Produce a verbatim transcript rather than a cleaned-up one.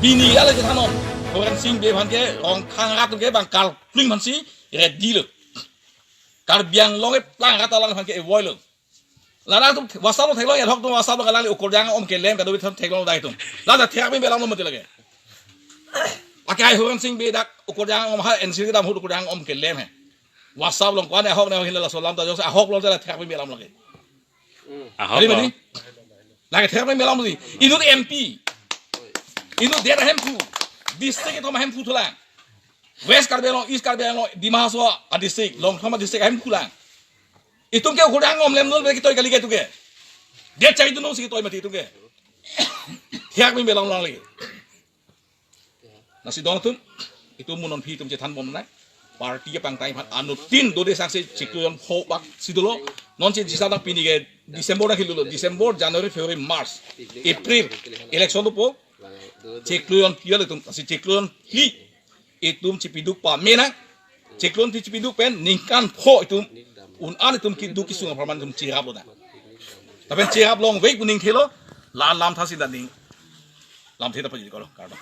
Pini ala chethanon. Horen Sing Bey aphan ke Rongkhang arat atum ke bang karkling aphansi ready lo. Karbi Anglong ke plang rat alang aphan ke avoid lo. Ladak atum WhatsApp along theklong, ad hoc atum WhatsApp along kalang le ukur jang om kelem kado bithon theklong dai atum. Ladak thiak mi belam lo mati lake. Akai Horen Sing Bey dak ukur jang om ha N C kedam ahut ukur jang om kelem he. WhatsApp along kwan ahok ne hin la solam ta jose ahok lo ta thiak mi belam lake. Ahok. Hari lo. Mani? Lake thiak mi belam mati. Inut M P. Inut det ahemphu. District kethom ahemphu thulang. West Karbi Anglong, East Karbi Anglong, Dima Hasao adistrict, Longthaim adistrict ahemphu lang. Itum ke ukur jang om lem nul be kitoi kali ke itum ke. Det chai dunong si kitoi mati itum ke. Thiak mi belam lang lake. Lasi don atum, itum mo non aphi itum chethan bom nai. Party kepangthai aphan anuttin dode sangse chiklo jon pho bak si dolo. Non si jisa dang pini ke December nang hilo, December, January, February, March, April election dopo. Chiklo jon phi atum, lasi chiklo jon phi itum chipiduk pame nang. Chiklo jon phi chipiduk pen ningkan pho itum un-an itum keduk kesung apharman itum cherap lo na. Lapen cherap longvek pu ning thelo, la lamtha si da ning lamthe ta pajir kolo, kardom.